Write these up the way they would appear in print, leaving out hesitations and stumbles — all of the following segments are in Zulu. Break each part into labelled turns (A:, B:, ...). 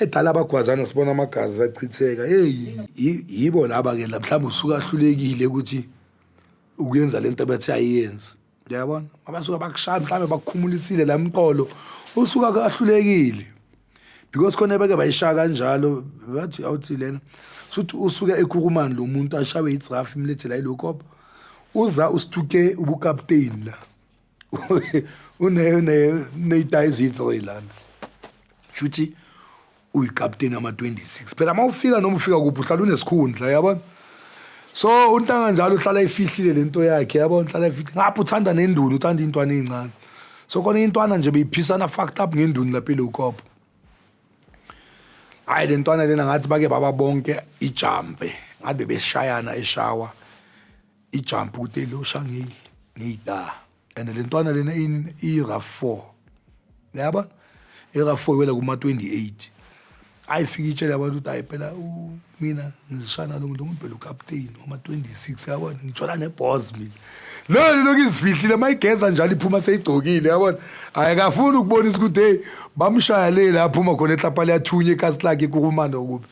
A: Edala abagwazana sibona amagazi bachitheka. Hey, yibo laba ke la, mhlawumbe usuka ahlulekile ukuthi ukuyenza lento abathi ayiyenzi. Uyabona? Abasuka bakushaya, mhlawumbe bakukhumulisile la mqolo, usuka ahlulekile. Because khona beke bayishaya kanjalo, bathi awuthi lena suthi usuke eKuruman, lo muntu ashawe idraft, imlethe la iLeeuwkop, uza usituke ubukapteni la, une une neyitayi 3 lana, shuthi uyikapteni ama-26 phela. Uma ufika noma ufika kuphi, uhlala unesikhundla, yabona? So untanga njalo uhlala efihlile lento yakhe, yabona? Uhlala efihlile ngapha, uthanda nenduni, uthanda intwana ey'ncane. So khona intwana nje beyiphisana fucked up ngenduni lapha eLeeuwkop. Hayi, le ntwana lena ngathi bake baba bonke ijampe, ngathi bebeshayana eshawa ijump ukuthi lo sha ngeyita. And le ntwana lena i-RAV 4, yabona? I-RAV 4 iwela kuma-28. Ayifika itshele abantu ukuthi, hayi phela, mina ngizishana lo muntu, phela ukapteni wama-26, yabona? Ngithola neboss mina lo lokhu izifihlile, mayigeza njalo iphuma seyigcokile, yabona? Ayikafuni ukubonisa ukuthi hey, bamshaya le la aphuma khona ehlapha, liyathunya ekasi lakhe eKurumane kuphi.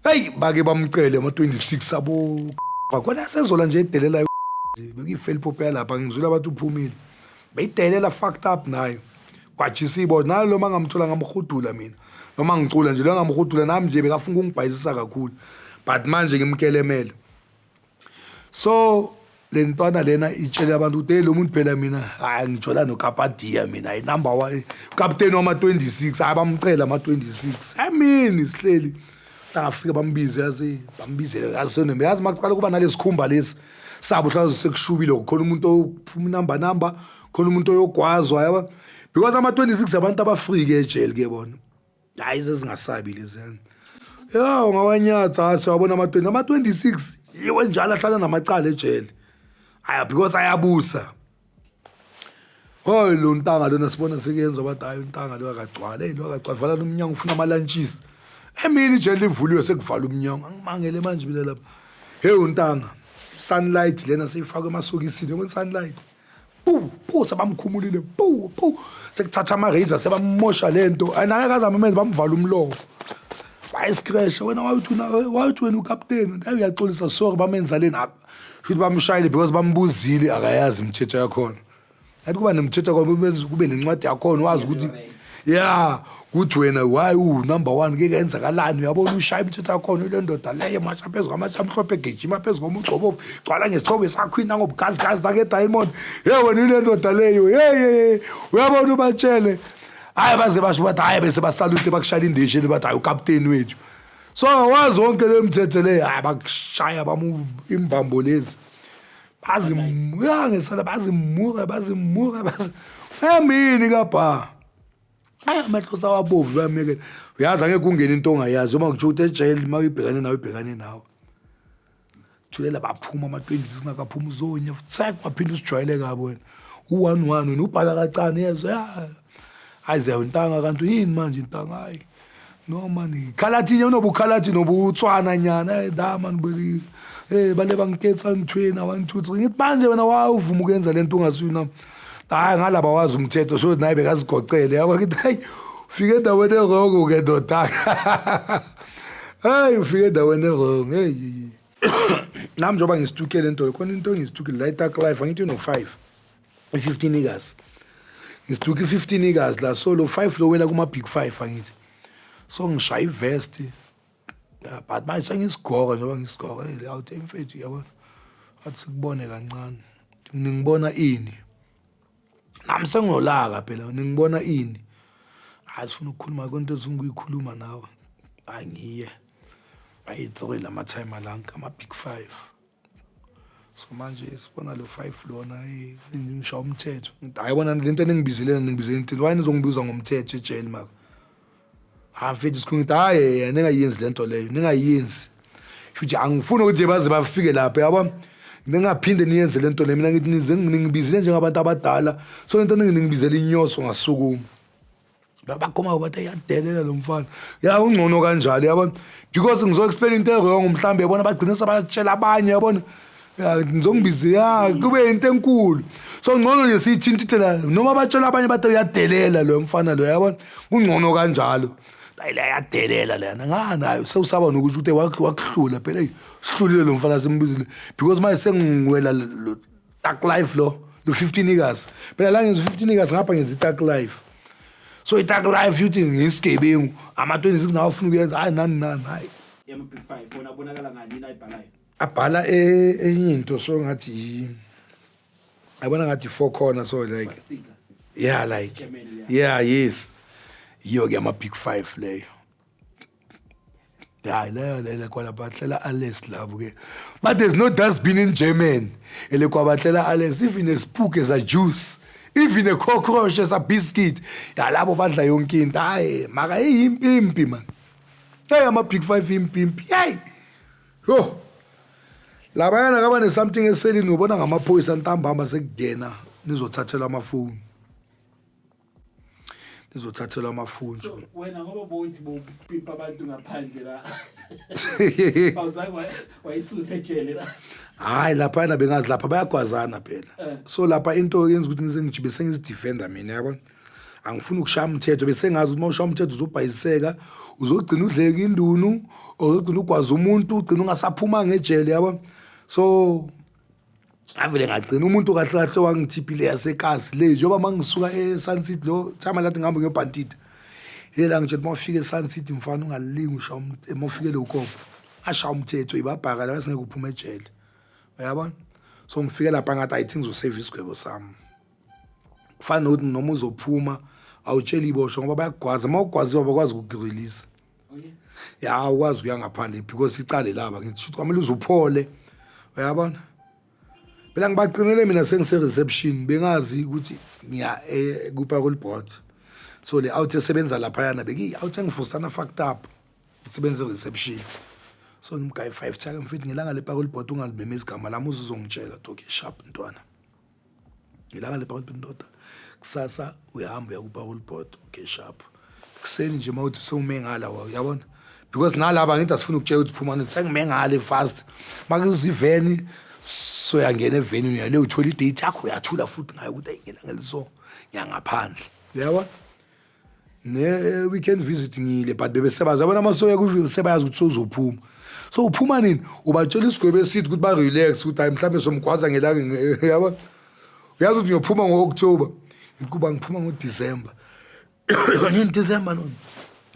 A: Hey, bake bamcele ama-26 abo khona sezola nje edelela, bekuyi-velpop yalapha, ngizwile abantu uphumile beyidelela fucked up nayo, kwajisa ibo nayo lo mangamthola ngamhudula mina, noma ngicula nje lo ngamhudula nami nje, bekafuna ukungibhayisisa kakhulu, but manje ngimkelemele. So le ntwana lena itshele abantu ukuthi, hey, lo muntu phela mina, hayi, ngithola noKapadia mina, hayi, number one captain wama-26. Hayi, bamcela ama-26 emini sihleli, angafika bambize, yazi bambizele, yazi seneme, yazi makuqala kuba nalesikhumba lesi sabo, hlala sekushubile, khona umuntu ophuma inamba namba, khona umuntu oyogwazwa, yaba? Because ama-26 abantu abafrike ejele ke bona, hayi, sezingasabi leziyana ya, ungawanyatha siwabona ama-20, ama-26 yiwe njalo ahlala namacala ejele. Hayi, because ayabusa. Hoy, lo ntanga lona sibona sekuyenza bathi, hayi, untanga lo akagcwala, hey, lo akagcwala, vala umnyango, ufuna ama-lunches emini, ijele livuliwe, sekuvala umnyango. Angimangele manje mina lapha, hey, untanga sunlight lena seyifakwe emasokisini, yabona sunlight, pu pu, sebamkhumulile, pu pu, sekuthatha ama-razor, sebamosha lento naye kazamemeza, bamvala umlomo, bayiscratch. Wena wayuthi wena ukapteni, hayi, uyaxolisa, sorry, bamenza lena, shuthi bamshayile because bambuzile, akayazi imithetho yakhona. Athi kuba nemithetho yakhona, kube nencwadi yakhona, wazi ukuthi ya kuthi wena why u-number one, ke kenzakalani, uyabona? Ushaya imithetho yakhona ile ndoda leyo, masha phezu kwamatshe amhlophe, gijima phezu komugcobovu, gcwala ngesithombe sakho inangobukhazikhazi nake-diamond, ye wena ile ndoda leyo, hey, uyabona? Ubatshele, hayi, baze basho bathi hayi, bese basalute, bakushayela indesheni, bathi hayi, ukapteni wethu. So wazi wonke le mthetho le, hayi, bakushaya bamu imbambo lezi, bazi ya ngesala, bazimuka bazimuka bazi emini kabha. Hayi, amehlo sawabovu, bayamekela. Uyazi angeke ungene into ongayazi, uma kutsho ukuthi ejele uma uyibhekane nawe, ibhekane nawe. Thulela, baphuma ama-26, ngakaphuma uzonya futsek, waphinde usijwayele kabi wena, u-one one wena ubhala kacane, yezwa ya, hayi, ziyayo ntanga, kanti yini manje intanga? Hayi, no mani, khalathi nje unobukhalathi nobutswana nyana, hey, da mani, beli hey, bale bangiketsa nthwena 1 2 3. Ngithi manje wena wawuvuma ukuyenza lento ungasuyina? Hayi, ngalaba wazi umthetho, so naye bekazigocele, yabo? Ngithi hayi, ufike endaweni e-wrong ke ndoda, hayi, ufike endaweni e-wrong. Hey, nami njengoba ngisithukele into khona, into engisithukile la i-thug life, angithi no-5 i-15 igazi, ngisithuka i-15 igazi la, so lo 5 lo wela kuma-big 5, angithi? So ngishaya ivesti. Ya, but manje sengisigqoka, njengoba ngisigqoka, hey, awuthi mfethu, yabona, athi sikubone kancane, ningibona ini? Nami sengolaka phela, ningibona ini? Hayi, sifuna ukukhuluma konto esifuna ukuyikhuluma nawe. Angiye bayi-three lama-timer lanka ama-big five. So manje sibona lo five lona, hey, ngishaya umthetho. Ngithi, hayi bona, lento eningibizile, ningibizile into why nizongibuza ngomthetho ejele maka? Hayi mfethu, sikhuluma. Ngithi hayi, ningayenzi lento leyo, ningayenzi. Shuthi angifuni ukuthi baze bafike lapho, yabo? Ningaphinde niyenze lento le. Mina ngithi nize ningibizile njengabantu abadala, so lento ningibizela inyoso, ngasukuma. Bakhoma bathi iyadelela lo mfana, ya, ungcono kanjalo, yabona? Because ngizo-explain into e-wrong, mhlawumbe yabona, bagcine sebatshela abanye, yabona? Ya, ngizongibiza, ya, kube into enkulu. So ngcono nje siyithintithela, noma batshela abanye bathi uyadelela lo mfana lo, yabona, kungcono kanjalo. Hayi, la yadelela leyana nganayo, sewusaba nokusho ukuthi wakuhlula phela. Eyi, sihlulile lo mfana simbizile, because manje sengiwela lo thug life lo 15 years phela. La ngenza 15 years, ngapha ngenza i-thug life. So i-thug life yuthi ngisigebengu, ama-26 nawe afuna ukuyenza, hayi, nani nani, hayi.
B: Yama-Big Five wona abonakala ngani? Yini ayibhalayo?
A: Abhala enye into, so ngathi yabona, ngathi four corner, so like
B: Sticker.
A: Yeah, like
B: German, yeah.
A: Yeah, yes, yiyo ke ama-Big Five leyo. Hayi, leyo kwalabatlela alles labo ke, but there's no dustbin in German. Ele kwabatlela alles, even a spook is a juice, even a cockroach is a biscuit. Ya, labo badla yonke into. Hayi, maka iyimpimpi man. Hey, ama-Big Five impimpi, hey, yo, labayana kaba ne-something eselini, ubona ngamaphoyisa ntambama sekungena, nizothathelwa amafoni, nizothathelwa amafoni.
B: So wena, ngoba bothi bopimpa abantu ngaphandle la, awuzange wayisusa ejele la?
A: Hayi, laphayana bengazi, lapha bayagwazana phela. So lapha into yenza ukuthi ngise ngijibe sengizidefenda mina, yabona, angifuni ukushaya umthetho. Bese ngazi ukuthi uma ushaya umthetho uzobhayiseka, uzogcina udleka indunu, uzogcina ugwaza umuntu, ugcina ungasaphuma ngejele, yabona. So avele ngagcina umuntu kahle kahle wangithiphile yasekasi le, njengoba uma ngisuka e-Sun City lo time lathi ngihambe ngiyobhantita lela, ngitshela, uma ufika e-Sun City, mfana, ungalingi ushaya uma ufikele ukopo ashaya umthetho, ibabhaka la, singeke uphume ejele, uyabona. So ngifike lapha ngathi ayithi ngizosave isigwebo sami. Kufana nokuthi noma uzophuma awutsheli iboshwa, ngoba bayagwaza. Uma ugwaziwa bakwazi ukukurelease.
B: Oh yeah.
A: Ya, awukwazi ukuya ngaphandle because icale laba, ngithi shuthi kwamele uze uphole, uyabona. Phela ngibaqinele mina sengise-reception, bengazi ukuthi ngiya ku-parole board. So le out esebenza laphayana bekuyi-out engifostana fucked up, isebenza e-reception. So ngimgayi five chaka, mfethu, ngelanga le-parole board ungalibemezi igama lami, uze uzongitshela. Okay, sharp ntwana, ngelanga le-parole board, ndoda, kusasa uyahamba uya ku-parole board. Okay, sharp. Kuseni nje uma uthi sewume ngala, uyabona, because nalaba ngithi asifuna ukutshela ukuthi phuma, nithi sengime ngale fast, makuza iveni, soyangena evenini, uyale uthola idate yakho, uyathula futhi ngayo ukuthi ayi, ngelanga eliso ngiyangaphandle, uyabona. Ne-weekend visit ngiyile, but bebesebazi, yabona, amasoya sebayazi ukuthi sowuzophuma. So uphuma nini, ubatshela isigwebo esithi ukuthi ba-relax, ukuthi hayi, mhlawumbe somgwaza ngelanga, yabona. Uyazi ukuthi ngiyophuma ngo-October, ngithi kuba ngiphuma ngoDisemba yini, December no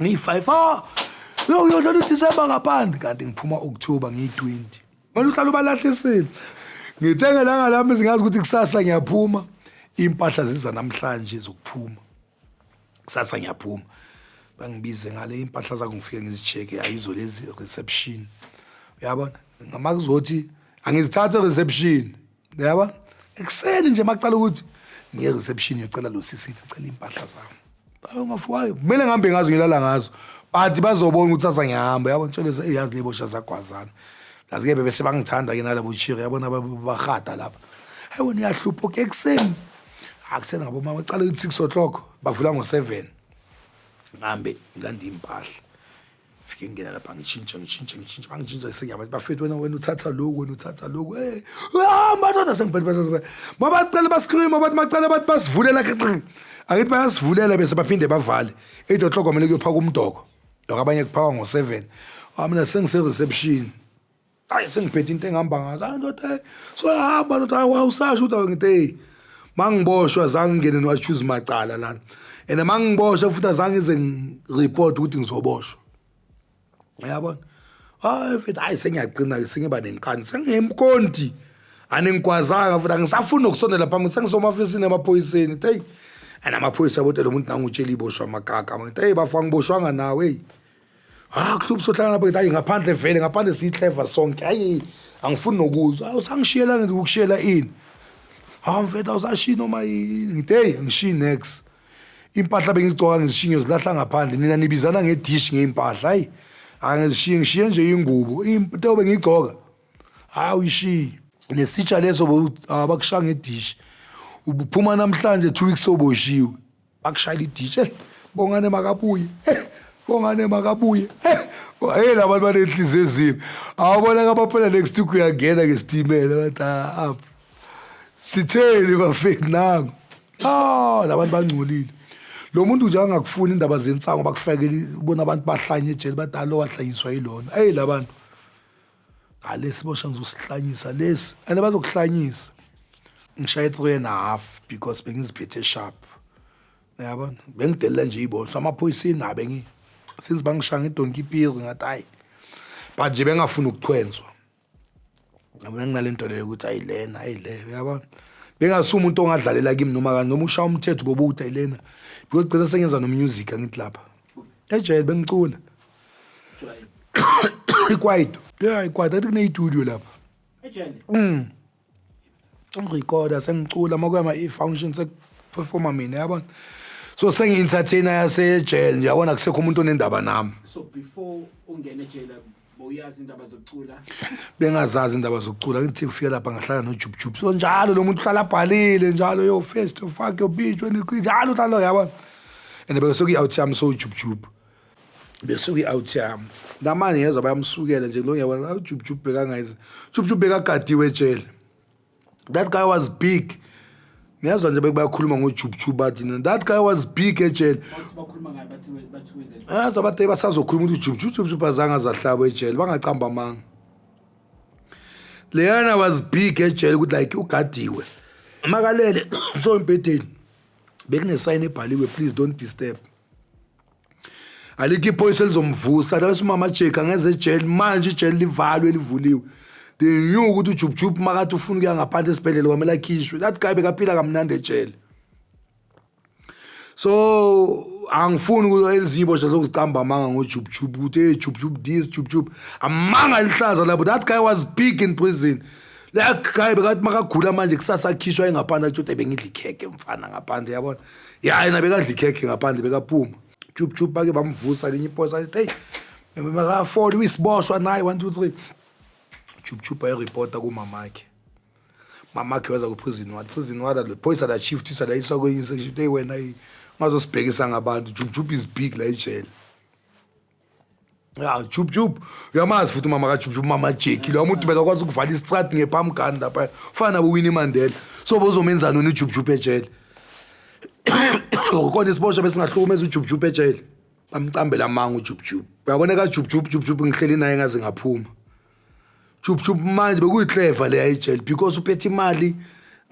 A: ngiyi-5, ah, yo, uyodlala uDisemba ngaphandle, kanti ngiphuma October ngiyi-20. Manje uhlala ubalahlisile. Ngithe ngelanga lami singazi ukuthi kusasa ngiyaphuma, impahla ziza namhlanje zokuphuma, kusasa ngiyaphuma. Bangibize ngale, impahla zakho, ngifike ngizi-check-e, ayizo lezi reception, uyabona. Ngama kuzothi angizithathe reception, uyabona, ekuseni nje macala ukuthi ngiye reception, ngiyocela lo sisi, ngicela impahla zami. Hayi, ungafuwayo, kumele ngihambe ngazo, ngilala ngazo, but bazobona ukuthi sasa ngiyahamba, yabona. Tshele, yazi lebosha zagwazana nazi-ke, bebese bangithanda-ke nalabo chiri, yabona, bahada lapha. Hayi wena, uyahlupha. Okay, ekuseni, akuseni ngabomama cala ukuthi 6 o'clock, bavula ngo-7, ngihambe ngilande iy'mpahla. Fike ngingena lapha, ngitshintshe, ngitshintshe, ngitshintshe, bangitshintsha, sengiyabathi bafethu, wena uthatha lokhu, wena uthatha lokhu. Hey, hamba ndoda, sengiphethe. Mabacela bascream, bathi macala, bathi basivulela, angithi bayasivulela, bese baphinde bavale. 8 o'clock kwamele kuyophaka umdoko lokho, abanye kuphakwa ngo-7. Ah, mina sengise-reception, hayi, sengiphethe into engihamba ngazo. Hayi ndoda, so hamba ndoda. Hayi, wawusasho ukuthi ngithi, hey, mangiboshwa zange ngingene no-accuse macala lana, and mangiboshwa futhi azange ngize ngireport ukuthi ngizoboshwa, uyabona. Hayi mfethu, hayi, sengiyaqina-ke, sengiba nenkani, sengiyemkonti, aningigwazanga futhi, angisafuni nokusondela phambi, sengisomafisini emaphoyiseni. Hey, and amaphoyisa abote lo muntu nangutshela iboshwa amakaka. Ngithi, hey bafo, angiboshwanga nawe. Hey, ah, kuhlupha sohlangana lapho. Ngithi hayi, ngaphandle vele, ngaphandle siyi-clever sonke. Hayi, angifuni nokuzwa. Awusangishiyela, ngithi ukukushiyela ini? Hawu mfethu, awusashiyi noma yini. Ngithi hey, angishiyi next. Impahla bengizigcoka ngizishiye, ngiyozilahla ngaphandle. Nina nibizana ngedish ngey'mpahla. Hayi, angizishiyi, ngishiye nje ingubo, into bengiyigcoka, hayi, uyishiyi nesitsha leso. Bakushaya ngedish, ubuphuma namhlanje, 2 weeks soboshiwe, bakushayela idish. Bongane makabuye. Kongane makabuye. Hey, labantu banenhliziyo ezimbi. Awubona kabaphela next week uyangena ngesitimela bathi ah up. Sitheni bafethu nangu. Ah, labantu bangcolile. Lo muntu nje angakufuni indaba zensango bakufakele ubona abantu bahlanye ejele bathi alo wahlanyiswa yilona. Hey labantu. Ngalesi bosha ngizosihlanyisa lesi. And bazokuhlanyisa. Ngishaye 3.5 because bengiziphethe sharp. Uyabona? Bengidelela nje iboshwa amaphoyisa nabe ngi since bangishaya ngedonki piri ngathi hayi. But nje bengafuni ukuchwenzwa. Yabona nginalento leyo ukuthi ayi lena ayi le uyabona. Bengasuye umuntu ongadlalela kimi noma kani noma ushaya umthetho bobuthi ayi lena. Because gcina sengenza no music angithi lapha. Ejele bengicula. Ikwaito. Yeah, ikwaito. Athi kune studio lapha.
B: Ejele.
A: Ngirecorda sengicula makuya i-function sekuperforma mina yabona. So sengi-entertainer yasejele nje yabona kusekho umuntu onendaba nami.
B: So before ungene ejele bowuyazi indaba zokucula?
A: Bengazazi indaba zokucula ngithi kufika lapha ngahlala noJubjub. So njalo lo muntu uhlala abhalile njalo yo first to fuck your bitch when you njalo uhlala yabona. And bese kuyi-out yami so uJubjub. Bese kuyi-out yami. Namanje ngezwa bayamsukela nje lo ngiyabona uJubjub bekangayizi. Jubjub bekagadiwe ejele. That guy was big. Ngiyazwa nje bekubakhuluma ngoJubjub bathi that guy was big ejele.
B: Bathi bakhuluma ngaye bathi wenzeni?
A: Yazi abantu basazokhuluma ukuthi uJubjub Jubjub azange azahlaba ejele bangacamba amanga. Leyana was big ejele ukuthi like ugadiwe. Makalele so embhedeni bekune sign ebhaliwe, "Please don't disturb." Alikho iphoyisa elizomvusa la simama Jake angeze ejele manje ijele livalwe livuliwe. They knew ukuthi uJubjub makathi ufuna ukuya ngaphandle esibhedlela kwamele akhishwe. That guy bekaphila kamnandi ejele. So angifuni ukuthi ezinye iboshwa zokuzicamba amanga ngoJubjub ukuthi hey Jubjub this Jubjub amanga lihlaza lapho. That guy was big in prison. That guy bekathi makagula manje kusasa akhishwa engaphandle athi ukuthi bengidla ikhekhe mfana ngaphandle yabona. Ya yena bekadla ikhekhe ngaphandle bekaphuma. Jubjub bake bamvusa linye iphoyisa athi hey makafoli uyisiboshwa naye 1 2 3. Jubjub ayireporta kumamakhe. Mamakhe waza ku-prison ward, prison ward lo phoyisa la shift isa la isa kwenye section hey wena ungazosibhekisa ngabantu. Jubjub is big la ejele. Ya Jubjub uyamazi futhi umama kaJubjub mama Jackie lo muntu bekakwazi ukuvala isitrati ngepump gun lapha ufana nabo Winnie Mandela. So bozomenzani wena uJubjub ejele? Khona isiboshwa besingahlukumeza uJubjub ejele. Bamcambela amanga uJubjub. Uyabona kaJubjub Jubjub ngihleli naye ngaze ngaphuma. Jubjub manje bekuyiclever leya ejele because uphethe imali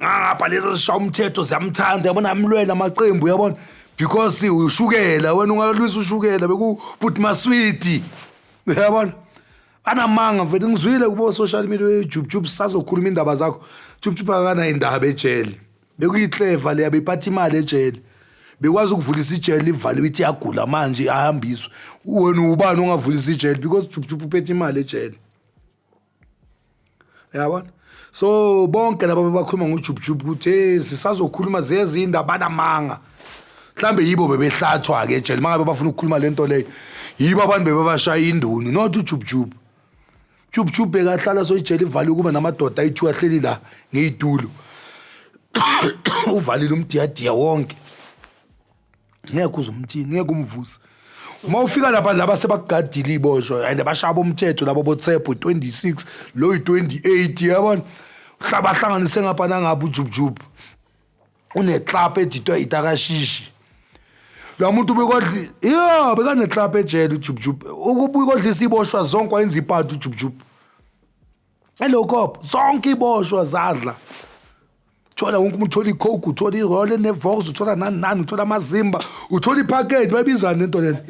A: ngapha lezi zishaya umthetho ziyamthanda yabona amlwela amaqembu yabona because ushukela wena ungalwisa ushukela beku put maswiti uyabona anamanga mfethu ngizwile kubo social media Jubjub sazokhuluma indaba zakho. Jubjub akana indaba ejele bekuyiclever leya bephatha imali ejele bekwazi ukuvulisa ijele livaliwe ithi yagula manje ahambiswe wena ubani ongavulisa ijele because Jubjub uphethe imali ejele yabona. So bonke laba bebakhuluma ngoJubjub ukuthi hey sisazokhuluma zezi indaba banamanga mhlambe yibo bebehlathwa ke ejele mangabe bafuna ukukhuluma lento leyo yibo abantu bebabashaya indunu not uJubjub. Jubjub bekahlala so ijele ivaliwe kuba namadoda ayi-2 ahleli la ngeyitulo uvalile umdiyadiya wonke ngeke uzumthini ngeke umvusa uma ufika lapha laba sebakugadile iboshwa and bashaya umthetho labo boTshepo 26 lo yi28 yabona hlaba hlanganise ngapha nangapha uJubjub uneclub edidwa itakashishi la muntu bekodli yeah bekaneclub ejele uJubjub ukubuya kodlisa iboshwa zonke wayenza ipati uJubjub elokop zonke iboshwa zadla thola wonke umuntu uthola icoke uthola irole nevox uthola nani nani uthola amazimba uthola ipackage bayibizani lento lena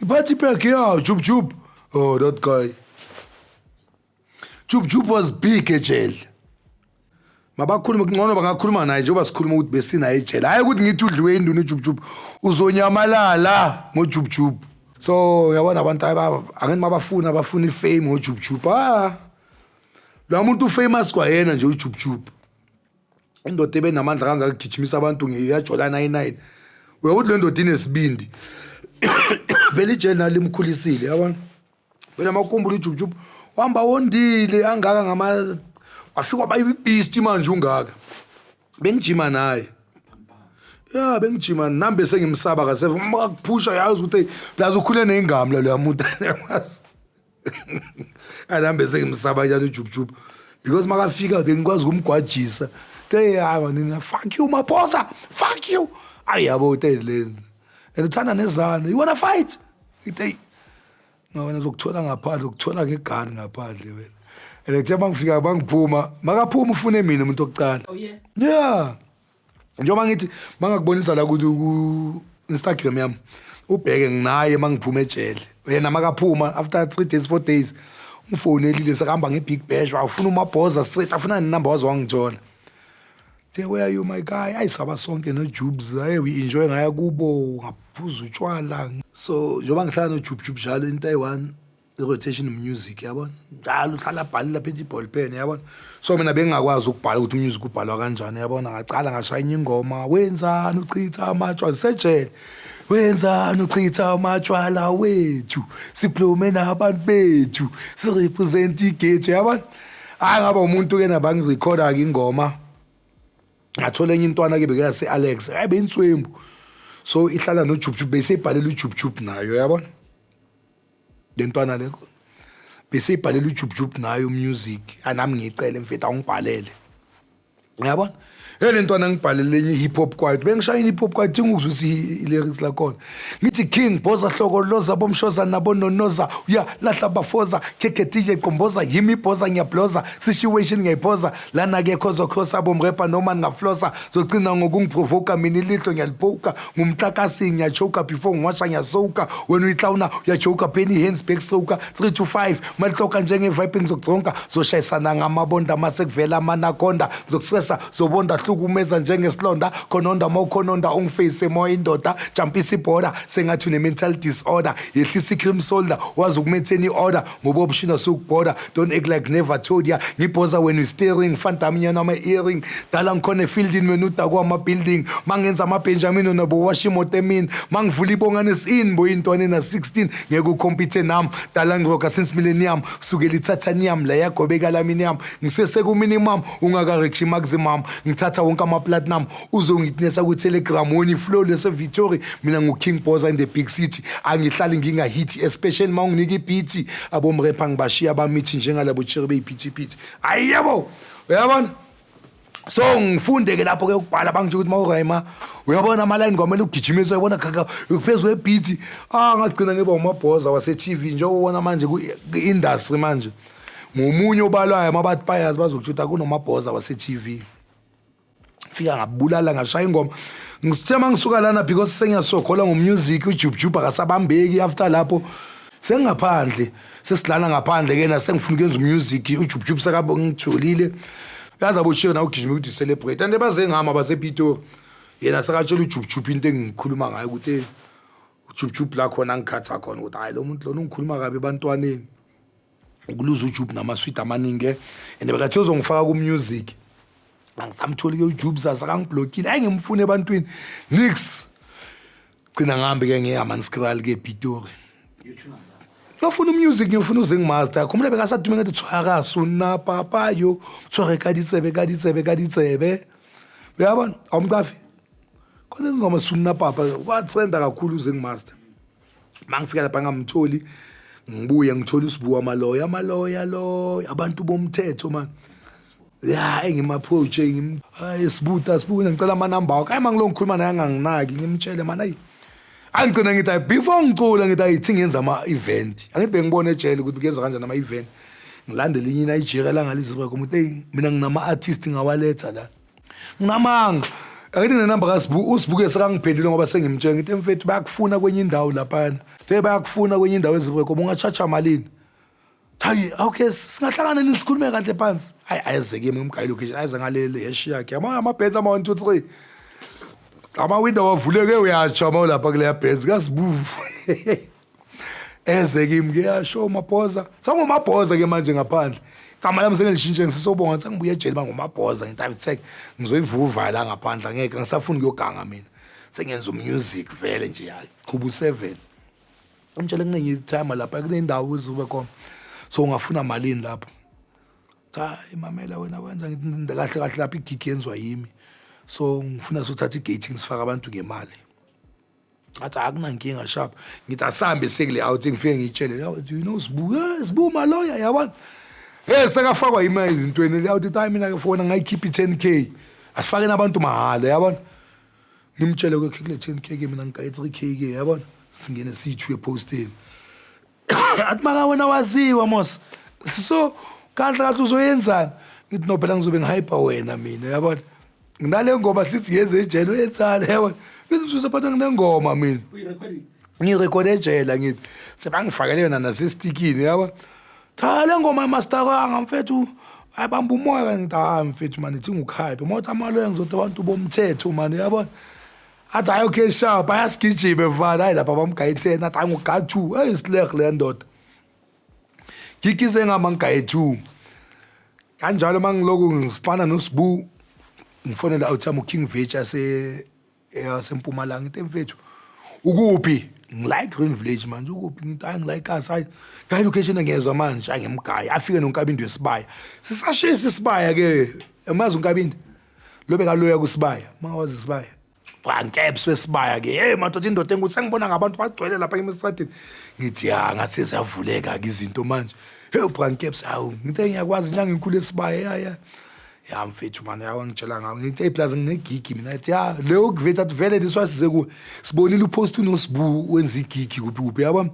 A: i-party pack yeah Jubjub. Oh, that guy Jubjub was big ejele. Mabakhuluma kungcono bangakhuluma naye njengoba sikhuluma ukuthi besinaye ejele hayi ukuthi ngithi udliwe induna uJubjub uzonyamalala ngoJubjub. So uyabona abantu angithi mabafuna bafuna ifame ngoJubjub. Ah lo muntu ufamous kwayena nje uJubjub indoda ebenamandla kangaka kugijimisa abantu ngeyajola 99 uyakuthi le ndoda inesibindi phela ijele nalimkhulisile yabona wena makumbula uJubjub wahamba wondile angaka ngama wafika waba ibeast manje ungaka bengijima naye. Ya, bengijima nami, bese ngimsaba kase makakuphusha, yazi ukuthi plus ukhule neyingami lo muntu, yazi. Anami bese ngimsaba njalo uJubjub because makafika bengikwazi ukumgwajisa. Te hayi manina, "Fuck you, Maphosa, fuck you." Ayi yabo, te le and uthanda nezana, "You wanna fight?" Ithi, "No, wena uzokuthola ngaphandle, ukuthola ngegani ngaphandle wena." And kuthe mangifika, bangiphuma, makaphuma ufune mina umuntu okucala.
B: Oh yeah.
A: Yeah, njengoba ngithi mangakubonisa la ku Instagram yami, ubheke nginaye mangiphuma ejele. Yena makaphuma after 3 days, 4 days, ungifonelile, sekahamba nge-big bash, wafuna uMabhoza straight, afuna nenumber, waze wangithola. Te, "Where are you, my guy?" Ayisaba sonke no-Jubes. Hey, we enjoy, ngaya kubo, ngaphuza utshwala. So njengoba ngihlala no-Jub Jub njalo, into ayi-one, i-rotation music, yabona, njalo uhlala abhalile phethe i-ball pen, yabona. So mina bengingakwazi ukubhala ukuthi umusic ubhalwa kanjani, yabona. Ngacala ngashaya enye ingoma, "Wenzani uchitha amatshwala sejele, wenzani uchitha amatshwala wethu, siplume nabantu bethu, sirepresent ighetto," yabona. Hayi, ngaba umuntu-ke nabangirekhoda-ke ingoma. Ngathola enye intwana-ke bekuyase-Alex, hayi, beyinswembu, so ihlala noJubjub, beseyibhalela uJubjub nayo, yabona. Le ntwana le beseyibhalela uJubjub nayo music, anami ngiyicele, "Mfethu, awungibhalele," uyabona. Hey, le ntwana ngibhalele enye hip hop kwaito, bengishaya hip hop kwaito, ngizwisa i-lyrics lakhona. Ngithi, "King Boza, hlokoloza bomshoza nabononoza, uya lahla bafoza, khekhe DJ qomboza, yimi ibhoza, ngiyabloza situation, ngiyayiphoza lana ke, khozo khosa bomrepa noma ngingaflosa, zogcina ngokungiprovoka mina, ilihlo ngiyaliphoka, ngumtlakasi, ngiyachoka before ngiwasha, ngiyasoka, wena uyiklawuna, uyajoka, penny hands backstroker 3 to 5 malihloka njenge-vibe, ngizokuzonka, zoshayisana ngamabonda, mase kuvela amanaconda, ngizokustressa, zobonda, hlukumeza njengesilonda, khononda mawukhononda, ungifeyise moya indoda, jumpisa ibhoda sengathi une-mental disorder, yehlisa i-cream solder, wazi ukumaintain i-order ngoba obushina sukubhoda, don't act like never told ya, ngibhoza when we steering, fantaminyana ama-earring, dala ngikhona efieldini, wena udakwa ama-building, mangenza ama-Benjamin nabo washa imoto emini, mangivula ibongane sin boyintwane na-16, ngeke ucompete nami, dala ngiroka since millennium, kusukela i-titanium la yagobeka aluminium, ngisese-ku-minimum, ungakareach maximum, ngithatha wonke ama-platinum, uzongitnesa ku-Telegram, wona iflow lese-Victory, mina ngu-King Boza in the big city, angihlali ngingahithi, especially ma unginika ibeat, abomrepha ngibashiya bamithi njengalabo cherry beyiphithiphithi. Hayi yebo, uyabona. So ngifunde ke lapho ke ukubhala, bangitsho ukuthi mawurayima, uyabona, ama-line kwamele ugijimise, uyabona, khakha phezu kwebeat. Ah, ngagcina ngiba umabhoza wase-TV, njengobona manje ku-industry manje ngomunye obalwayo, mabathi bayazi, bazokusho ukuthi akunomabhoza wase-TV. Fika ngabulala, ngashaya ingoma. Ngisithe mangisuka lana, because sengiyasogola ngomusic, uJubjub akasabambeki. After lapho sengingaphandle, sesidlala ngaphandle ke na, sengifuna ukuyenza umusic, uJubjub sekabe ngitholile, yazi, aboshire nawe ugijima ukuthi celebrate and baze ngami abasePitori. Yena sekatshela uJubjub into engikhuluma ngayo, ukuthi uJubjub la khona ngikhatha khona ukuthi hayi, lo muntu lona ungikhuluma kabi ebantwaneni, ukuluza uJub namaswidi amaningi and bekathi uzongifaka ku-music. Angisamtholi-ke uJubs, asakangiblokile, ayi, ngimfune ebantwini, nix. Gcina ngihambe-ke ngiye Hammanskraal ke ePitori, ngiyofuna umusic, ngiyofuna uZingmaster. Khumbula bekasadume ngathi, "Tshwara sonna papa yo, tshware ka ditsebe, ka ditsebe, ka ditsebe," uyabona, awumcafi khona ingoma "Sunna Papa", kwatrenda kakhulu uZingmaster. Mangifika lapha ngamtholi, ngibuye ngithola usibuwa amaloya, amaloya lo, abantu bomthetho man, ya, engim-approach, ngim, "Hayi sibuta, sibuta, ngicela amanamba wakho." Hayi, mangilo ngikhuluma naye anganginaki, ngimtshele man, ayi, angigcina ngithi hayi, before ngicula ngithi ayithi ngiyenza ama-event, angibe ngibone ejele ukuthi kuyenza kanjani ama-event. Ngilandele inye iNigeria la ngalizwe ukuthi hey, mina nginama-artist, ngawaletha la, nginamanga. Angithi nenamba kaSibu, uSibuke sekangiphendule ngoba sengimtshela, ngithi, "Mfethu, bayakufuna kwenye indawo laphana, te bayakufuna kwenye indawo ezibuke, ungatshatsha malini?" Hayi, okay, singahlangana nini sikhulume kahle phansi? Hayi, ayeze kimi, ngimgayi location, ayeze ngalele heshi yakhe, ama-Benz ama-1 2 3, amawindow avuleke, uyatsha uma ulapha kuleya Benz kaSibufu. Eze kimi ke, yasho uMabhoza, sangumabhoza ke manje ngaphandle, igama lami sengilishintshe, ngisesobonga, sengibuye ejele bangumabhoza. Ngithi ayi, ngizoyivuva la ngaphandle, angeke ngisafuna ukuyoganga mina, sengenza umusic vele nje. Hayi, qhuba u7, amtshele kunenye time lapha kunendawo ezobe khona, so ungafuna malini lapho? Cha, imamela wena, wenza, ngithi kahle kahle lapha igig yenziwa yimi. So ngifuna sothatha i-gating, sifake abantu ngemali. Athi akunankinga, sharp. Ngithi asambe sekule out, ngifike ngiyitshele, "Do you know Sibu?" "Sibu maloya," yabona. Sekafakwa imali ezintweni le out. Hayi, mina ke fona ngayikhipha i-10K, asifake nabantu mahhala, yabona. Ngimtshele kwekhe kule 10K ke, mina ngigaye 3K ke, yabona. Singene siyi-two eposteni. Athi maka wena waziwa mos, so kahle kahle uzoyenzani? Ngithi no, phela ngizobe ngihype wena mina, yabona. Nginale ngoma sithi yenze ejele, uyenzani, yabona. Ngithi msuse phatha, nginengoma mina.
B: Uyi-recording?
A: Ngiyirekhode ejele. Ngithi sebangifakele yona nasestikini, yabona. Cha, le ngoma masteranga mfethu, ayibamba umoya. Ngithi hayi mfethu mani, ithi ngukhayiphe moto amaloya, ngizothi abantu bomthetho mani, yabona. Athi hayi, okay, sharp, ayasigijime mfana. Hayi, lapha bamgaye 10. Athi hayi, nguga 2. Hey, sileg le ndoda, gigize ngama ngigaye 2 kanjalo. Mangiloku ngisipana noSibu, ngifonela out yami uKing Vich ase yasempumalanga. Into mfethu, ukuphi? Ngila Green Village manje. Ukuphi? Ngithi hayi, ngila eKasi. Hayi, gayi location, ngiyezwa manje. Hayi, ngimgaya, afike noNkabinde wesibaya. Sisashisa isibaya ke, emazi uNkabinde lo bekaloya kusibaya, mangawazi isibaya, Brankeps wesibaya ke. Hey madoda, indoda engukuthi sengibona ngabantu bagcwele lapha emestradini. Ngithi ya, ngathi siyavuleka ke izinto manje. Hey Brankeps, hawu, ngithi ngiyakwazi inyanga enkulu esibaya. Ya ya ya mfethu mani, yawangitshela ngawo. Ngithi hey, plus nginegigi mina. Athi ya, leyo kuvetha, athi vele this wasize ku sibonile upost unoSibu wenza igigi kuphi kuphi, yabo.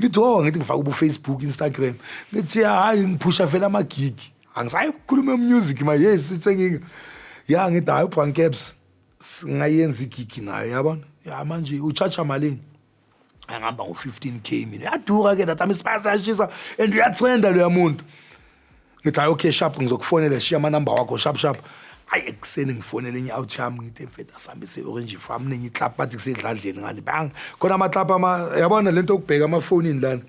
A: Ngithi oh, ngithi ngifaka ubu Facebook, Instagram. Ngithi ya, hayi, ngiphusha vele amagigi, angisayi ukukhuluma music ma. Yes, sithenginga ya. Ngithi hayi, uBrankeps singayenza igigi nayo, yabona. Ya, manje uchacha malini? Angihamba ngo-15K mina, yadura ke that isipasi yashisa and uyatrenda loya muntu. Ngithi hayi, okay, sharp, ngizokufonela, shiya amanamba wakho, sharp sharp. Hayi, ekuseni ngifonele enye out yami. Ngithi mfethu, asambe se-Orange Farm, nenye iclub bathi kusedladleni ngale, bang khona amaklab ama, yabona lento yokubheka amafonini lana.